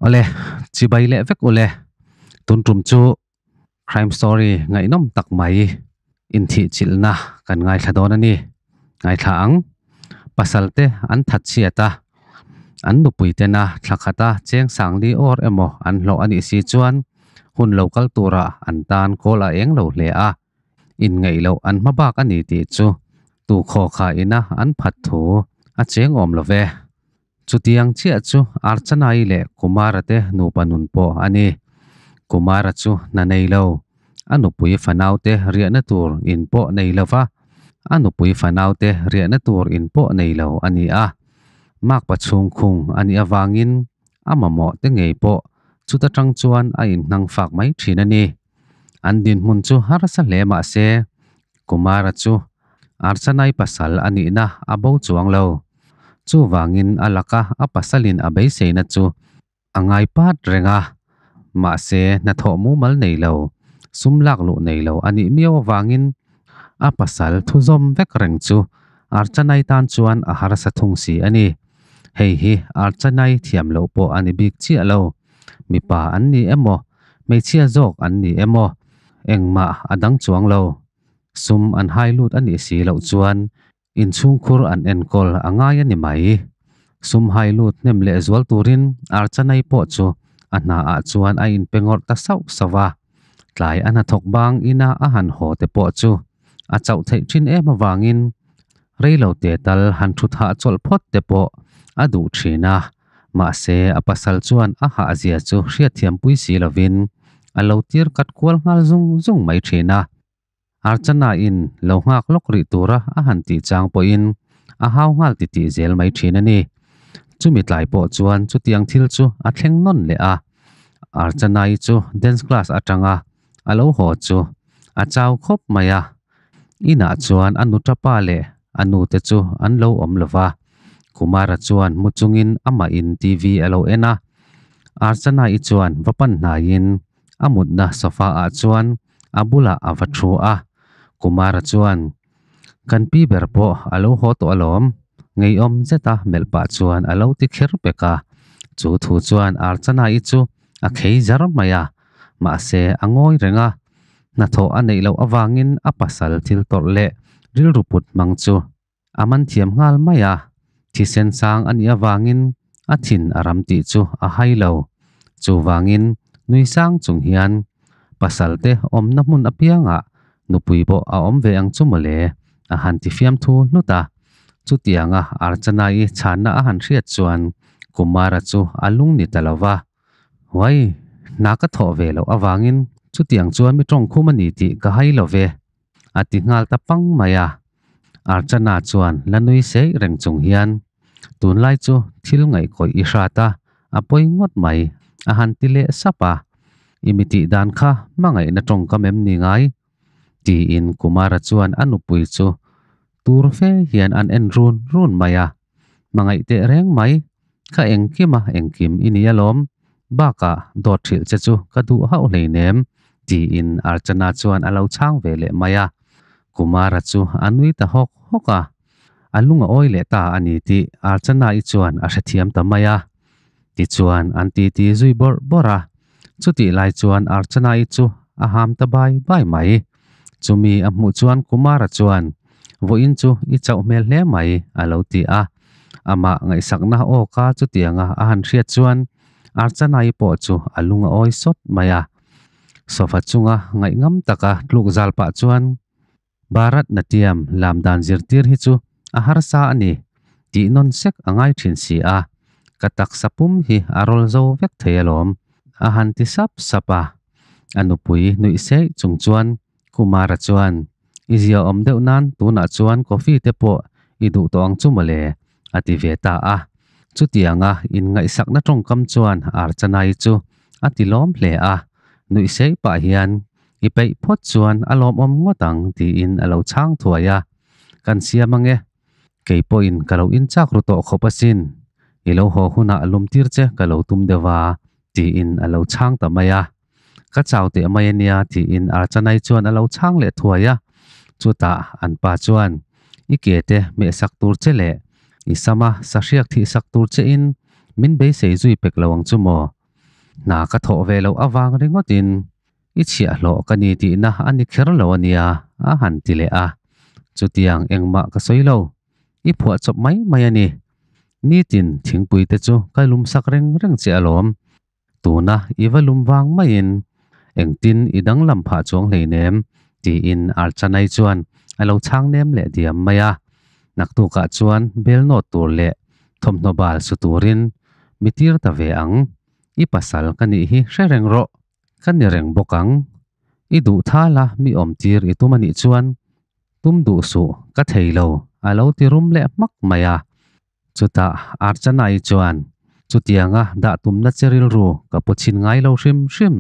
Awle, chibai leh vek ule. Tun tum chu crime story ngaihnawm tak mai inthihchilhna kan ngaithla dawn a ni. Ngaithla ang, pasal te an that chhiat a, an nupui tena thla khata cheng sangli awr emaw an hlawh a nih si chuan hun lo kal tura an tan kawl a eng lo hle a. Inngeih loh an hma bak a ni tih chu tu khaw kha ina an phat thu a cheng awm lo ve. Chutiang chiah chu Archanai leh Kumara te nupa nun pawh a ni. Kumara chu hna nei lo, a nupui fanaute riahna tur in pawh nei lo va, a nupui fanaute riahna tur in pawh nei lo a ni a. Makpa chhungkhung a nih avangin a mamawh te ngei pawh chuta tang chuan a inhnang fak mai thin a ni. An dinhmun chu harsa hle mah se, Kumara chu Archanai pasal a nihna a bo chuang lo. Chuvangin a laka a pasalin a beiseina chu a ngai pat reng a. Mahse, hnathawh mumal nei lo, sum lak luh nei lo a nih miau avangin a pasal thuzawm vek reng chu Archanai tan chuan a harsa thung si a ni. Hei hi Archanai thiam loh pawh a ni bik chiah lo. Mipa an ni emaw, hmeichhia zawk an ni emaw, engmah a dang chuang lo. Sum an hai lut a nih si loh chuan inchhungkhur an enkawl a ngai a ni mai. Sum hai lut hnem leh zual turin Archanai pawh chu a hna ah chuan a inpe ngawrh ta sauh sauh a. Tlai a hnathawk bang ina a han haw te pawh chu a chauh theih thin em avangin reilo te tal han thu thah chawlh phawt te pawh a duh thin a. Mahse a pasal chuan a hahzia chu hriatthiampui si lovin a lo tir kat kual nghal zung zung mai thin a. Archana in lo nghak lawk rih tura a han tih chang pawhin a hau nghal titih zel mai thin a ni. Chumi tlai pawh chuan chutiang thil chu a thleng nawn leh a. Archana-i chu dance class atanga a lo haw chu a chau khawp mai a. Inah chuan a nuta pa leh a nute chu an lo awm lo va. Kumara chuan mu chungin amahin TV a lo en a. Archana-i chuan va pan hnaiin a mutna sofa ah chuan a bulah a va thu a. Kumara chuan, Kan pi ber pawh a lo haw tawh alawm, ngeiawm zeta melh pah chuan a lo ti kher pek a. Chu thu chuan Archana-i chu a khei zar mai a, mahse a ngawi reng a. Hnathawh a neih loh avangin a pasal thil tawrh leh rilru put hmang chu a man thiam nghal mai a, thisen sang a nih avangin a thin a ram tih chu a hai lo. Chuvangin nui sang chung hian pasal te awmna hmun apiangah nupui pawh a awm ve ang chu mawle a han ti fiamthu hlut a. Chutianga Archana-i chhanna a han hriat chuan Kumara chu a lung ni ta lo va. Huai, hna ka thawh ve loh avangin chutiang chuan mi tawngkhum a ni tih ka hai lo ve. A ti nghal ta pang mai a. Archana chuan la nui seih reng chung hian, Tunlai chu thil ngaihkawih i hrat a, a pawi ngawt mai, a han ti leh sap a. I mi tih dan kha hmangaihna tawngkam em ni ngai? Tiin Kumara chuan a nupui chu tur fe hian an en run run mai a. Hmangaih teh reng mai, ka engkim a engkim i ni alawm, bakah dawt hrilh che chu ka duh hauh hleinem, tiin Archana chuan a lo chhang ve leh mai a. Kumara chu a nui ta hawk hawk a, a lung a awi leh ta a ni tih Archana-i chuan a hrethiam ta mai a. Tichuan an titi zui bawrh bawrh a, chutih lai chuan Archana-i chu a ham ta bai bai mai. Chumi a hmuh chuan Kumara chuan, Vawiin chu i chauh hmel hle mai, a lo ti a. Amah ngaihsakna aw ka chutianga a han hriat chuan Archana-i pawh chu a lung a awi sawt mai a. Sofa chunga ngaihngam taka tluk zal pah chuan, Bharat Natyam lam dan zirtir hi chu a harsa a ni, tih nawn sek a ngai thin si a, ka taksa pum hi a rawl zo vek thei alawm, a han ti sap sap a. A nupui nuih seih chung chuan Kumara chuan, I zia awm deuh nan tunah chuan coffee te pawh i duh tawh ang chu mawle, a ti ve ta a. Chutianga inngaihsakna tawngkam chuan Archanai chu a ti lawm hle a, nuih seih pah hian, I peih phawt chuan a lawmawm ngawt ang tiin a lo chhang thuai a. Kan siam ange. Kei pawhin ka lo inchak ru tawh khawp asin. I lo haw hunah lumtir che ka lo tum deuh a, tiin a lo chhang ta mai a. Ka chau teh mai a nia tiin Archanai chuan a lo chhang leh thuai a. Chutah an pa chuan, I ke te hmehsak tur che leh i sama sahriak thihsak tur che in min beisei zui pek lo ang chu maw? Hna ka thawh ve loh avang ringawtin i chhiahhlawh ka ni tihna a ni kher lo a nia, a han ti leh a. Chutiang engmah ka sawi lo, i phuah chawp mai mai a ni. Nitin thingpui te chu ka lum sak reng reng che alawm. Tuna i va lum vang maiin engtin i danglam phah chuang hleinem, tiin Archanai chuan a lo chhang nem leh diam mai a. Naktukah chuan bel nawt tur leh thawmhnaw bal su turin mi tir ta ve ang. I pasal ka nih hi hre reng rawh, ka ni reng bawk ang. I duh thala mi awm tir i tum a nih chuan tum duh suh, ka thei lo, a lo ti rum leh hmak mai a. Chutah Archana-i chuan, Chutianga dah tumna che rilru ka pu chhin ngai lo hrim hrim.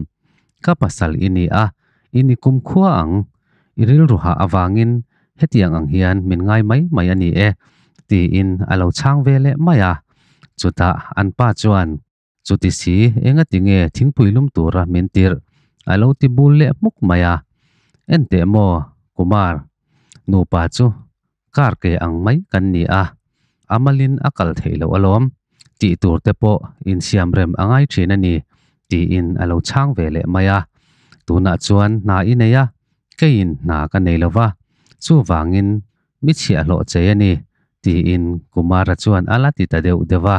Ka pasal i ni a, i ni kumkhua ang. I rilru hah avangin hetiang ang hian min ngai mai mai a ni e, tiin a lo chhang ve leh mai a. Chutah an pa chuan, Chuti si, engati nge thingpui lum tura min tirh? A lo ti bul leh hmuk mai a. Enteh maw, Kumar, nupa chu kar ke ang mai kan ni a, a malin a kal theih loh alawm, tih tur te pawh insiam rem a ngai thin a ni, tiin a lo chhang ve leh mai a. Tunah chuan hna i nei a, keiin hna ka nei lo va, chuvangin Mi chhiahhlawh chei a ni, tiin Kumara chuan a la ti ta deuh deuh a.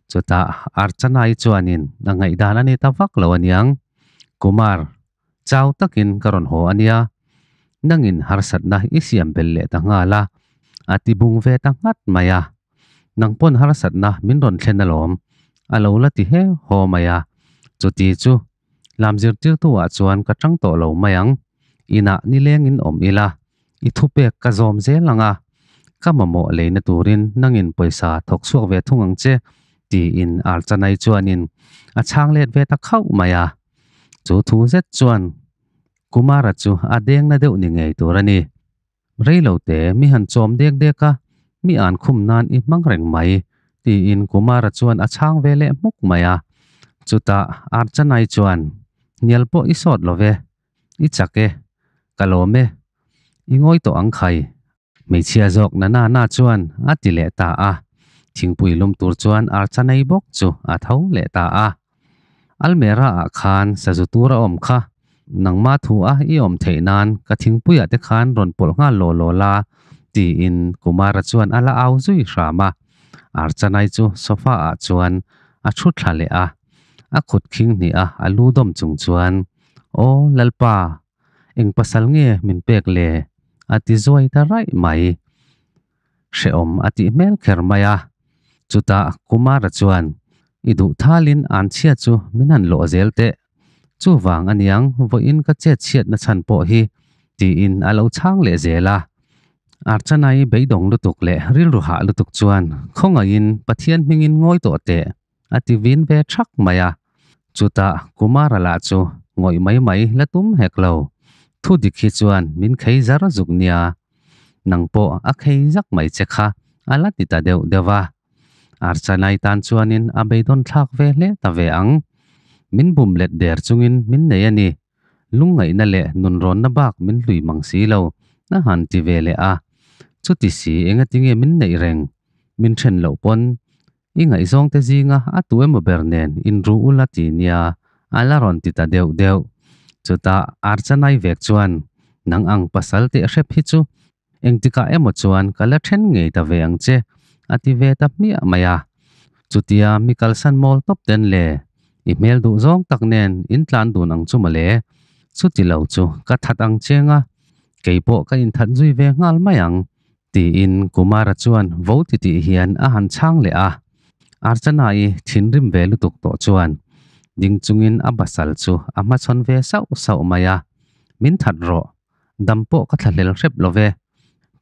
Chutah Archanai chuanin a ngaihdan a ni ta vak lo aniang, Kumar, chau takin ka rawn haw a nia, nangin harsatna i siam belh leh ta nghal a, a ti bung ve ta nghat mai a. Nang pawn harsatna min rawn thlen alawm, a lo la ti heu haw mai a. Chuti chu Lam zirtirtu ah chuan ka tang tawh lo mai ang, inah nilengin awm ila, i thupek ka zawm zel ang a, ka mamawh leina turin nangin pawisa thawk chhuak ve thung ang che, tiin Archanai chuanin a chhang let ve ta khauh mai a. Chu thu zet chuan Kumara chu a dengna deuh ni ngei tur a ni. Reilote mi han chawm dek dek a, mi an khum nan i hmang reng mai, tiin Kumara chuan a chhang ve leh hmuk mai a. Chutah Archanai chuan, Hnial pawh i sawt lo ve, i chak e, ka lawm e, i ngawi tawh ang khai. Hmeichhia zawk na na na chuan a ti leh ta a. Thingpui lum tur chuan Archanai bawk chu a tho leh ta a. Almera ah khan sazu tur a awm kha, nangma thu a i awm theih nan ka thingpui ah te khan rawn pawlh nghal law law la, tiin Kumara chuan a la au zui hram a. Archanai chu sofa ah chuan a thu thla leh a, a khut khing hnih a a lu dawm chung chuan, Aw Lalpa, eng pasal nge min pek le? a ti zuai ta raih mai. Hrehawm a tih hmel kher mai a. Chutah Kumara chuan, I duh thalin an chhia chu min han lawh zel teh. Chuvang aniang vawiin ka chet chhiatna chhan pawh hi, tiin a lo chhang leh zel a. Archanai beidawng lutuk leh rilru hah lutuk chuan, Khawngaihin Pathian hmingin ngawi tawh teh, a ti vin ve thak mai a. Chutah Kumara lah chu ngawih mai mai la tum hek lo. Thu dik hi chuan min khei zar zuk nia. Nang pawh a khei zak mai che kha a la ti ta deuh deuh a. Archanai tan chuanin a beidawn thlak ve hle ta ve ang. Min bum let der chungin min nei a ni. Lungngaihna leh nunrawnna bak min hlui mang si lo a han ti ve leh a. Chuti si engatinge min neih reng? Min then loh pawn I ngaihzawngte zinga a tu emaw ber nen inru ula ti nia, a la rawn ti ta deuh deuh. Chutah Archanai vek chuan, Nang ang pasal teh hrep hi chu engtikah emaw chuan ka la then ngei ta ve ang che, a ti ve ta hmiah mai a. Chutia mi kalsan mawl tawp ten le, i hmel duh zawng tak nen in tlan dun ang chu mawle, chuti lo chu ka that ang cheng a, kei pawh ka inthat zui ve nghal mai ang, Tiin Kumara chuan vo ti tih hian a han chhang leh a. Archana-i thinrim ve lutuk tawh chuan ding chungin a basal chu a hmachhawn ve sauh sauh mai a, Min that rawh, dam pawh ka thlahlel hrep lo ve.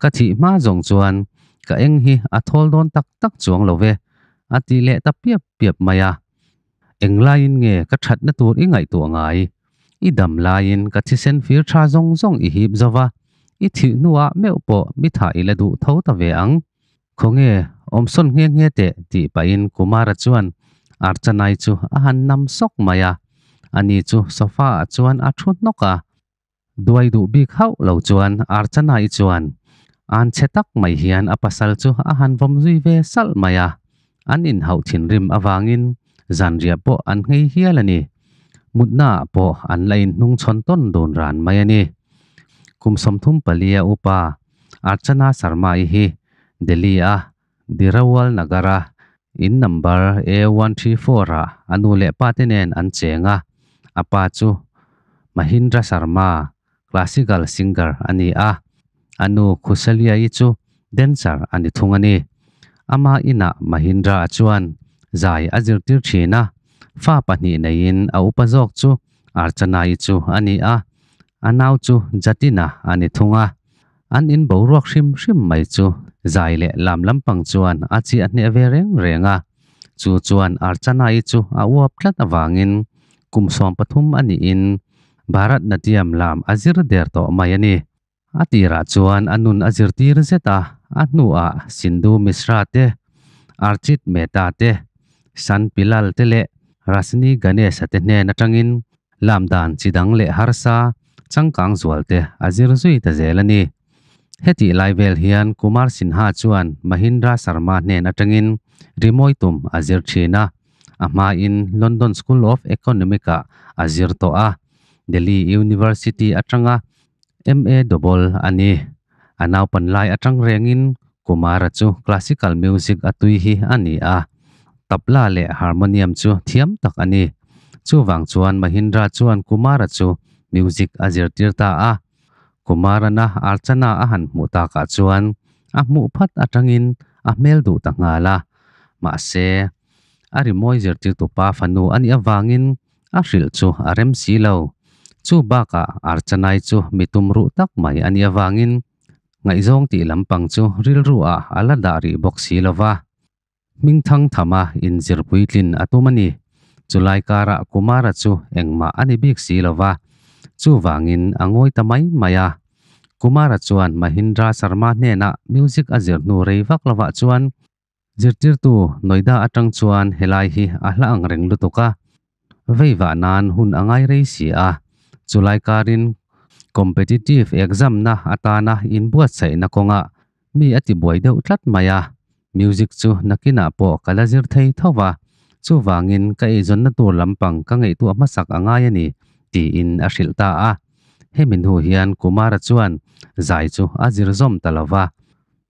Ka thih hma zawng chuan ka eng hi a thawl dawn tak tak chuang lo ve, a ti leh ta piap piap mai a. Englaiin nge ka thatna tur i ngaihtuah ngai? I dam laiin ka thisen fir tha zawng zawng i hip zo va, i thih hnuah meuh pawh mi thah i la duh tho ta ve ang. Khawnge, awmsawn nghe nghe teh tih pahin Kumara chuan Archanai chu a han nam sawk mai a, ani chu sofa ah chuan a thu hnawk a. Duai duh bik hauh lo chuan Archanai chuan an chhe tak mai hian a pasal chu a han vawm zui ve salh mai a, an inhauh thinrim avangin Zanriah pawh an nghei hial a ni. Mutnaah pawh an la inhnungchhawn tawn dun ran mai a ni. Kum 34 a upa Archana Sharma-i hi Delhi-a Dirawal Nagar-a in number A 134-ah a nu leh pate nen an cheng a. A pa chu Mahindra Sharma, classical singer a ni a, a nu Khusalia-i chu dancer a ni thung a ni. Ama inah Mahindra-a chuan zai a zirtir thin a, fa pahnih neiin a upa zawk chu Archana-i chu a ni a, a nau chu Jatin-a a ni thung a. An in boruak hrim hrim mai chu zai leh lam lampang chuan a chiah hneh ve reng reng a, chu chuan Archana-i chu a uap tlat avangin kum 13 a nihin Bharatnatyam lam a zir der tawh mai a ni. A tirah chuan a nun a zirtir zet a, a hnuah Sindhu Mishra te, Archit Mehta te, San Pilal te leh Rajni Ganesh-a te hnen atangin lam dan chi dang leh harsa changkang zual te a zir zui ta zel a ni. Hetih lai vel hian Kumar Sinha chuan Mahindra Sharma hnen atangin rimawi tum a zir thin a, a hmain London School of Economic-ah a zir tawh a, Delhi University atanga MA Double a ni. A naupan lai atang rengin Kumara chu classical music a tui hi a ni a, tabla leh harmonium chu thiam tak a ni. Chuvang chuan Mahindra chuan Kumara chu music a zirtir ta a. Kumarana Archana a han hmuh takah chuan a hmuh phat atangin a hmel duh ta nghal a. Mahse, a rimawi zirtirtupa fanu a nih avangin A hrilh chu a rem si lo. Chu bakah Archanai chu mi tum ruh tak mai a nih avangin ngaihzawng tih lampang chu rilru ah a la dah rih bawk si lo va. Hmingthang thama inzir puitlin a tum a ni. Chulai karah Kumara chu engmah a ni bik si lo va. Chuvangin a ngawi ta mai mai a. Kumara chuan Mahindra Sharma hnenah music a zir hnu rei vak lovah chuan Zirtirtu Noida atang chuan helai hi a hla ang reng lutuk a, veivah nan hun a ngai rei si a, chulai karin competitive exam na atana inbuatsaihna kawngah mi a tibuai deuh tlat mai a, music chu nakinah pawh ka la zir thei tho va, chuvangin ka eizawnna tur lampang ka ngaihtuah hmasak a ngai a ni, tiin a hrilh ta a. Hemi hnu hian Kumara chuan zai chu a zir zawm ta lo va.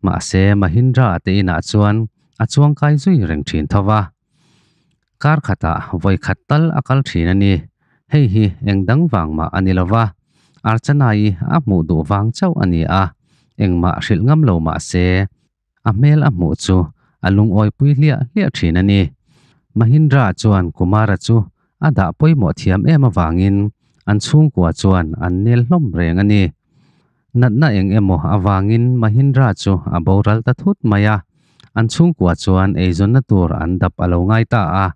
Mahse, Mahindra te inah chuan a chuangkai zui reng thin tho va. Kar khatah vawi khat tal a kal thin a ni. Hei hi eng dang vang mah a ni lo va, Archana-i a hmuh duh vang chauh a ni a, engmah hrilh ngam lo mah se, a hmel a hmuh chu a lungawipui hliah hliah thin a ni. Mahindra chuan Kumara chu a dah pawimawh thiam em avangin an chhungkua chuan an nel hlawm reng a ni. Natna eng emaw avangin Mahindra chu a boral ta thut mai a, an chhungkua chuan eizawnna tur an dap a lo ngai ta a.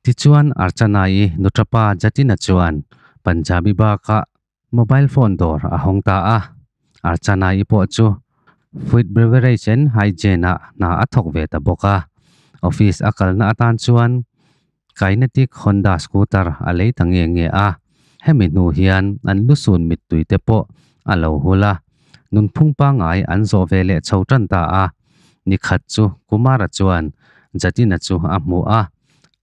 Tichuan Archana-i nuṭapa Jatin-a chuan Punjabi bakah mobile phone dawr a hawng ta a. Archana-i pawh chu Food Beverage and Hygiene-ah hna a thawk ve ta bawk a. Office a kalna atan chuan Kinetic Honda scooter a lei ta nge nge a, hemi hnu hian an lusun mittui te pawh a lo hul a, nunphung pangngai an zawh ve leh chho tan ta a. Nikhat chu Kumara chuan Jatin-a chu a hmu a,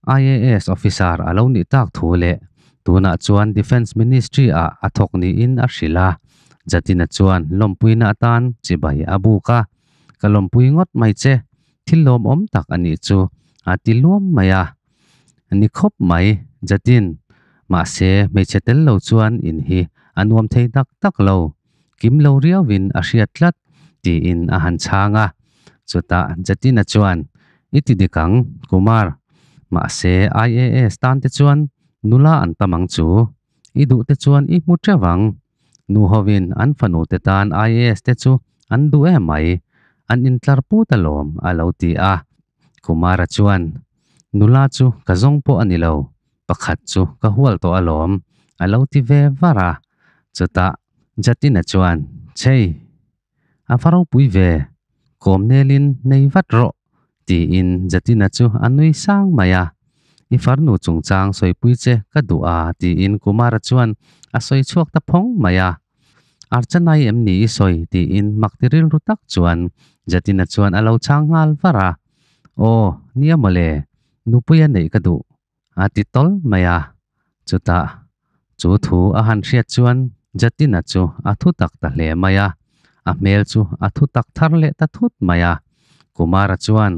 IAS officer a lo nih tak thu leh tunah chuan Defence Ministry-ah a thawk niin a hrilh a. Jatin-a chuan lawmpuina atan chibai a buk a, Ka lawmpui ngawt mai che, Thil lawmawm tak a nih chu a ti luam mai a. Ni khawp mai, Jatin. Mahse, hmeichhe tel lo chuan in hi a nuam thei tak tak lo. Kim lo riauin a hriat tlat, tiin a han chhang a. Chutah Jatin-a chuan, I ti dik ang, Kumar. Mahse, IAS tan te chuan nula an tam ang chu. I duh te chuan i hmu teuh ang. Nu hovin an fanu te tan IAS te chu an duh em mai, an intlar put alawm a lo ti a. Kumara chuan, Nula chu ka zawng pawh a ni lo, pakhat chu ka hual tawh alawm a lo ti ve var a. Chutah Jatin-a chuan, Chei, a va ropui ve, kawmnelin nei vat rawh tiin Jatin-a chu a nui sang mai a. I farnu chungchang sawipui che ka duh a tiin Kumara chuan a sawi chhuak ta phawng mai a. Archanai em ni i sawi tiin makti rilru tak chuan Jatin-a chuan a lo chhang nghal var a. Aw, nia mawle, nupuia neih ka duh. A ti tawl mai a. Chutah chu thu a han hriat chuan Jatin-a chu a thu tak ta hle mai a, a hmel chu a thu tak thar leh ta thut mai a. Kumara chuan,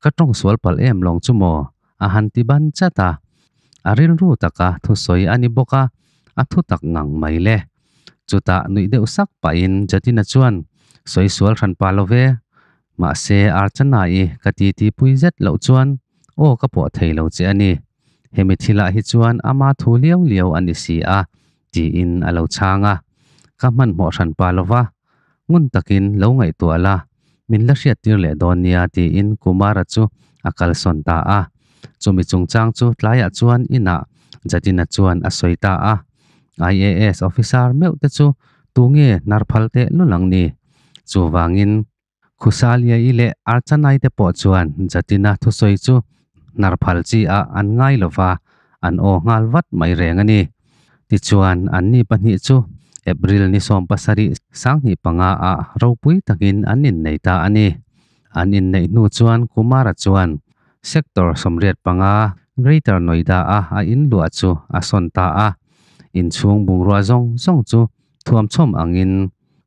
Ka tawng sual palh em lawng chu maw? a han ti ban chat a. A rilru taka thusawi a ni bawk a, a thu tak ngang mai le. Chutah nuih deuh sak pahin Jatin-a chuan, Sawi sual hran pa lo ve. Mahse Archana-i ka titi pui zet loh chuan aw ka pawh thei lo che a ni. Hemi thilah hi chuan ama thu liau liau a ni si a, tiin a lo chhang a. Ka hmanhmawh hran pa lo va, ngun takin lo ngaihtuah la, min la hriattir leh dawn nia tiin Kumara chu a kalsawn ta a. Chumi chungchang chu tlaiah chuan inah Jatin-a chuan a sawi ta a. IAS officer meuh te chu tunge hnar phal teh lul ang ni? Chuvangin Khusalia-i leh Archanai te pawh chuan Jatin-a thusawi chu hnar phal chi ah an ngai lo va, an aw nghal vat mai reng a ni. Tichuan, anni pahnih chu April ni 17 25 ah ropui takin an innei ta a ni. An inneih hnu chuan Kumara chuan Sector 85 Greater Noida-a a inluah chu a sawn ta a, inchhung bungrua zawng zawng chu thuamchhawm angin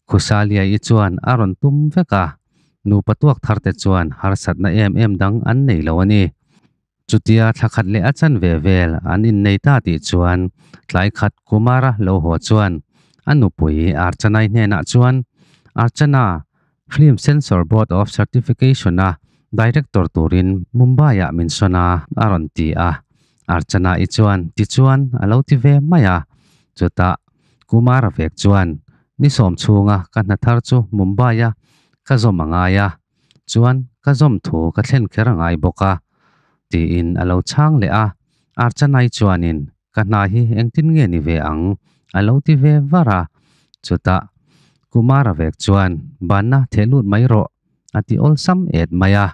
Khusalia-i chuan a rawn tum vek a, nupa tuak tharte chuan harsatna em em dang an nei lo a ni. Chutia thla khat leh a chanve vel an innei ta tih chuan tlai khat Kumara lo haw chuan a nupui Archanai hnenah chuan, Archana, Film Censor Board of Certification-a Director turin Mumbai-ah min sawn a, a rawn ti a. Archana-i chuan, Tichuan, a lo ti ve mai a. Chutah Kumara vek chuan, Ni sawm chhunga ka hna thar chu Mumbai-a ka zawm a ngai a, chuan ka zawm thu ka thlen kher a ngai bawk a, tiin a lo chhang leh a. Archana-i chuanin, Ka hna hi engtin nge ni ve ang? a lo ti ve var a. Chutah Kumara vek chuan, Banna theh lut mai rawh, a ti awlsam et mai a.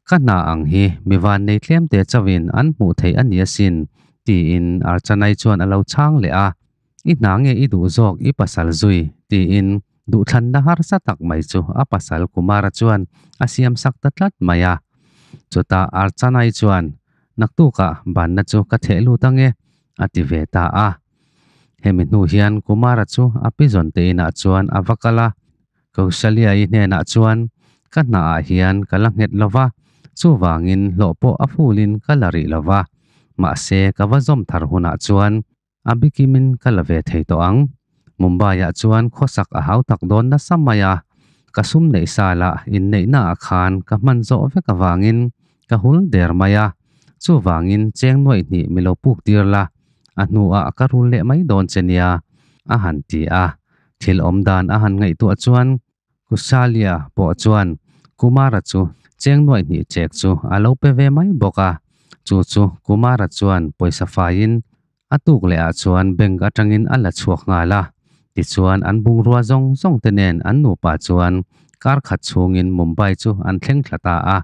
Ka hna ang hi mi vannei tlemte chauhin an hmuh theih a ni asin, tiin Archanai chuan a lo chhang leh a. I hna nge i duh zawk i pasal zui? tiin duhthlanna harsa tak mai chu a pasal Kumara chuan a siam sak ta tlat mai a. Chutah Archanai chuan, Naktukah banna chu ka theh lut ange, a ti ve ta a. Hemi hnu hian Kumara chu a pizawn te inah chuan a va kal a, Kausalya-i hnenah chuan, Ka hnaah hian ka la nghet lo va, chuvangin hlawh pawh a fulin ka la rih lo va, mahse ka va zawm thar hunah chuan A bikimin ka la ve thei tawh ang. Mumbai-ah chuan khawsak a hau tak dawn nasa mai a, ka sum neih sa lah inneihnaah khan ka hman zawh vek avangin ka hul der mai a, chuvangin cheng nuaih hnih mi lo puk tir la, a hnuah ka rul leh mai dawn che nia, a han ti a. Thil awm dan a han ngaihtuah chuan Kusalia pawh chuan Kumara chu cheng nuaih hnih chek chu a lo pe ve mai bawk a, chu chu Kumara chuan pawisa faiin A tuk leh ah chuan bank atangin a la chhuak nghal a, tichuan an bungrua zawng zawng te nen an nupa chuan kar khat chhungin Mumbai chu an thleng thla ta a.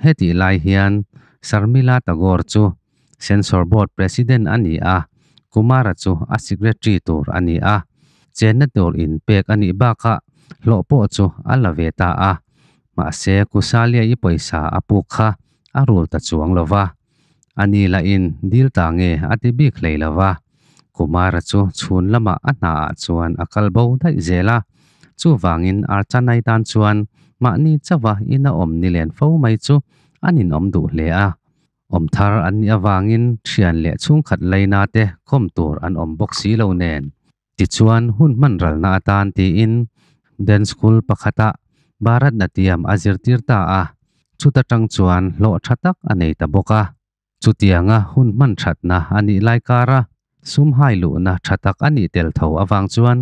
Hetih lai hian Sharmila Tagore chu Censor Board President a ni a, Kumara chu a Secretary tur a ni a. Chenna tur in pek a nih bakah hlawh pawh chu a la ve ta a. Mahse Kusalia-i pawisa a puk kha a rul ta chuang lo va. A ni lahin dil ta nge a ti bik hlei lo va, Kumara chu chhun lamah a hnaah chuan a kal bo daih zel a. Chuvangin Archanai tan chuan mahni chauha ina awm ni len fo mai chu a ninawm duh hle a. Awm thar an nih avangin thian leh chhungkhat laina te kawm tur an awm bawk si lo nen. Tichuan hun hman ralna atan tiin dance school pakhatah Bharatnatyam a zirtir ta a, chuta tang chuan hlawh tha tak a nei ta bawk a. Chutianga hun hman thatna a nih lai kara sum hai luhna tha tak a nih tel tho avang chuan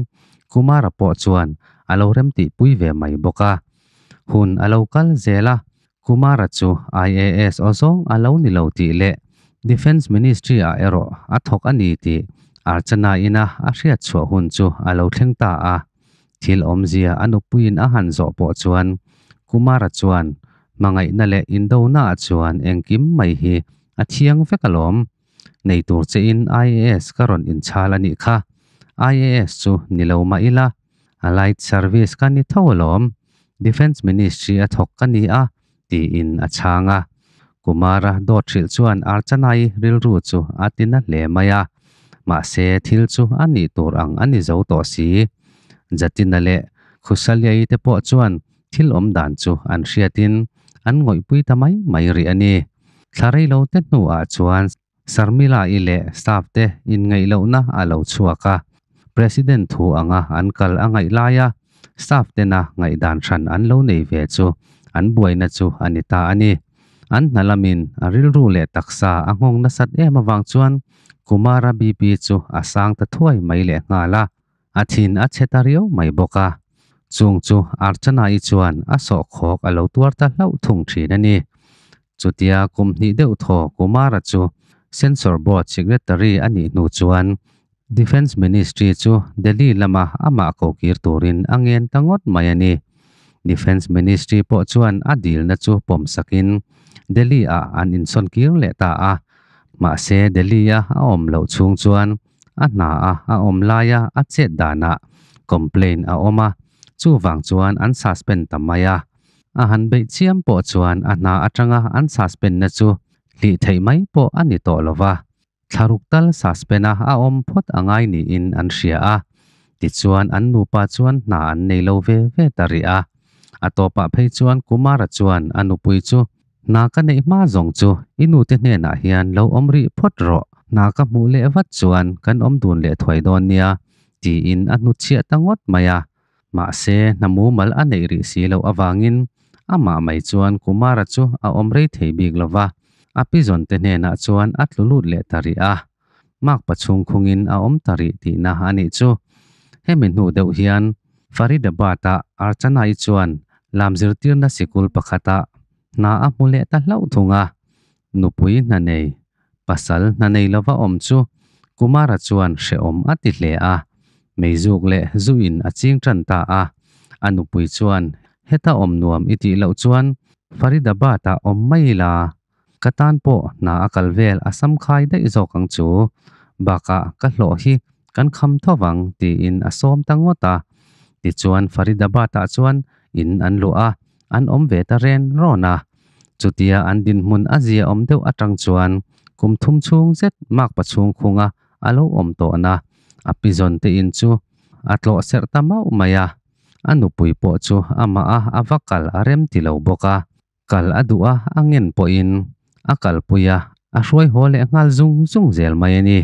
Kumara pawh chuan a lo remtihpui ve mai bawk a. Hun a lo kal zel a, Kumara chu IAS aw zawng a lo ni lo tih leh Defence Ministry-ah erawh a thawk a ni tih Archana ina a hriat chhuah hun chu a lo thleng ta a. Thil awmzia a nupuiin a han zawh pawh chuan Kumara chuan hmangaihna leh indonaah chuan engkim mai hi a thiang vek alawm. Nei tur chein IAS ka rawn inchhal a nih kha. IAS chu ni lo mah ila, Allied Service ka ni tho alawm, Defence Ministry a thawk ka ni a, tiin a chhang a. Kumara dawt hrilh chuan Archana-i rilru chu a ti na hle mai a, mahse thil chu a nih tur ang a ni zo tawh si. Jatin-a leh Khusalia-i te pawh chuan thil awm dan chu an hriatin an ngawihpui ta mai mai rih a ni. Thla rei lo te hnuah chuan Sarmila-i leh staff te inngaih lohna a lo chhuak a, President thu anga an kal a ngaih laia staff tena ngaihdan hran an lo nei ve chu an buaina chu a ni ta a ni. An hna lamin a rilru leh taksa a nghawng nasat em avang chuan Kumara BP chu a sang ta thuai mai leh nghal a, a thin a chhe ta riau mai bawk a. Chung chu Archana-i chuan a sawhkhawk a lo tuar ta hlauh thung thin a ni. Chutia kum hnih deuh thaw Kumara chu Censor Board Secretary a nih hnu chuan Defence Ministry chu Delhi lama amah kokir turin a ngen ta ngawt mai a ni. Defence Ministry pawh chuan a dilna chu pawm sakin Delhi ah an insawn kir leh ta a. Mahse Delhi a a awm loh chhung chuan a hna a a awm laia a chet danah complaint a awm a, chuvang chuan an suspend ta mai a. A han beih chiam pawh chuan a hna atanga an suspend na chu hlih theih mai pawh a ni tawh lova. Thlaruk tal suspend a a awm phawt a ngai niin an hria a, tichuan an nupa chuan hna an nei lo ve ve ta rih a. A tawpah phei chuan Kumara chuan a nupui chu, Hna ka neih hma zawng chu i nute hnenah hian lo awm rih phawt rawh, hna ka hmuh leh vat chuan kan awm dun leh thuai dawn nia, tiin a hnutchhiah ta ngawt mai a. Mahse, hna mumal a neih rih si loh avangin amah mai chuan Kumara chu a awm rei thei bik lo va, a pizawn te hnenah chuan a tlu lut leh ta rih a. Makpa chhung khungin a awm ta rih tihna a nih chu. Hemi hnu deuh hian Faridabad-a Archana-i chuan lam zirtirna sikul pakhatah hna a hmu leh ta hlauh thung a. Nupui hna nei, pasal hna nei lova awm chu Kumara chuan hrehawm a ti hle a, meizuk leh zuin a ching tan ta a. A nupui chuan, Heta awm nuam i tih loh chuan Faridabad-ah awm mai ila, ka tan pawh hna a kal vel a sam khai daih zawk ang chu. Bakah ka hlawh hi kan kham tho vang tiin a sawm ta ngawt a. Tichuan Faridabad-ah chuan in an luah a, an awm ve ta ren rawn a. Chutia an dinhmun a zia awm deuh atang chuan kum thum chhung zet makpa chhung khunga a lo awm tawhna a pizawn te in chu a tlawh serh ta mauh mai a. A nupui pawh chu amah a a va kal a rem ti lo bawk a, kal a duh a a ngen pawhin a kalpui a, a hruai haw leh nghal zung zung zel mai a ni.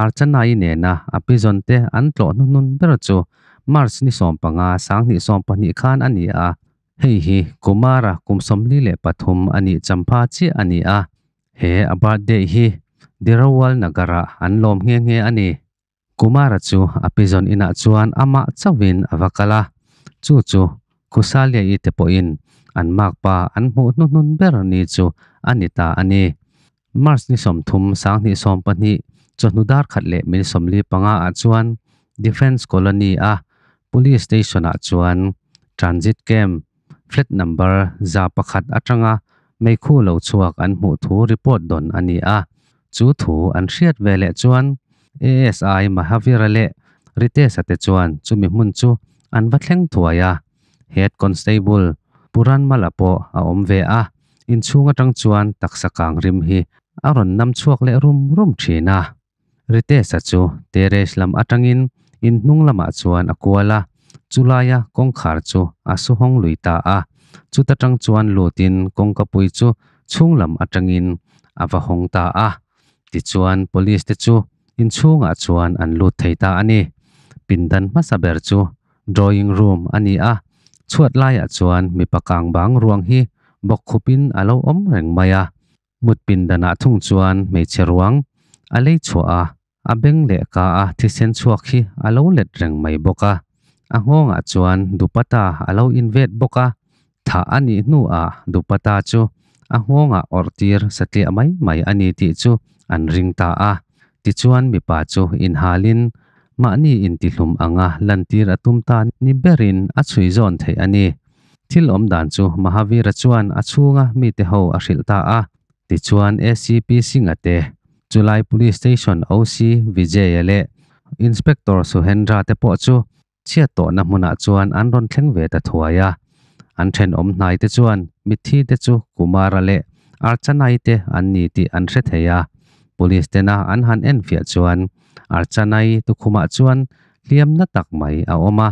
Archana-i nena a pizawn te an tlawh hnuhnun ber chu March ni 15, 2022 khan a ni a. Hei hi Kumara kum 43 a nih champha chiah a ni a, he a birthday hi Dirawal Nagar-ah an lawm nghe nghe a ni. Kumara chu a pizawn inah chuan amah chauhin a va kal a, chu chu Khusalia-i te pawhin an makpa an hmuh hnuhnun ber ni chu a ni ta a ni. March ni 30, 2020 chawhnu dar khat leh mil 45 ah chuan Defence Colony a Police Station ah chuan Transit Camp flat number 101 atanga meikhu lo chhuak an hmuh thu report dawn a ni a. Chu thu an hriat ve leh chuan ASI Mahavira leh Ritesh-a te chuan chumi hmun chu an va thleng thuai a. Head Constable Puranmala pawh a awm ve a, inchhung atang chuan taksa kang rim hi a rawn nam chhuak leh rum rum thin a. Ritesh-a chu terrace lam atangin in hnung lamah chuan a kual a, chulaia kawngkhar chu a su hawng lui ta a. Chuta tang chuan lutin kawngkapui chu chhung lam atangin a va hawng ta a. Tichuan police te chu inchhungah chuan an lut thei ta a ni. Pindan hmasa ber chu drawing room a ni a, chhuat laiah chuan mipa kang bang ruang hi bawk khupin a lo awm reng mai a. Mut pindanah thung chuan hmeichhe ruang a lei chhuah a, a beng leh ka a thisen chhuak hi a lo let reng mai bawk a. A nghawngah chuan dupatta a lo invet bawk a, thah a nih hnuah dupatta chu a nghawngah awrh tir satliah mai mai a ni tih chu an ring ta a. Tichuan mipa chu inhalin mahni intihlum anga lantir a tum ta ni berin a chhui zawn theih a ni. Thil awm dan chu Mahavira chuan a chhunga mite ho a hrilh ta a. Tichuan ACP Singh-a te, chulai Police Station OC Vijay-a leh Inspector Suhendra te pawh chu chhiat tawhna hmunah chuan an rawn thleng ve ta thuai a. An thenawm hnai te chuan mitthi te chu Kumara leh Archanai te an ni tih an hre thei a. Police tena an han enfiah chuan Archanai tukhumah chuan hliam na tak mai a awm a,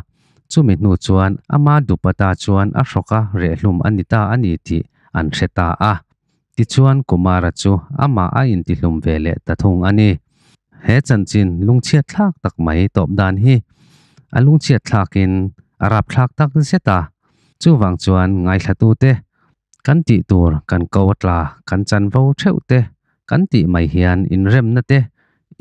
chumi hnu chuan ama dupatta chuan a hrawka rehlum a ni ta a ni tih an hre ta a. Tichuan Kumara chu amah a intihlum ve leh ta thung a ni. He chanchin lungchhiat thlak tak mai tawp dan hi a lungchhiat thlakin a rapthlak tak zet a. Chuvang chuan ngaithlatute kan tih tur kan ko a tla kan chanvo theuh te kan tih mai hian inremna te,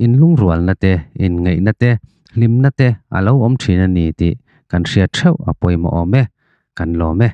inlungrualna te, inngaihna te, hlimna te a lo awm thin a ni tih kan hriat theuh a pawimawh awm e, kan lawm e.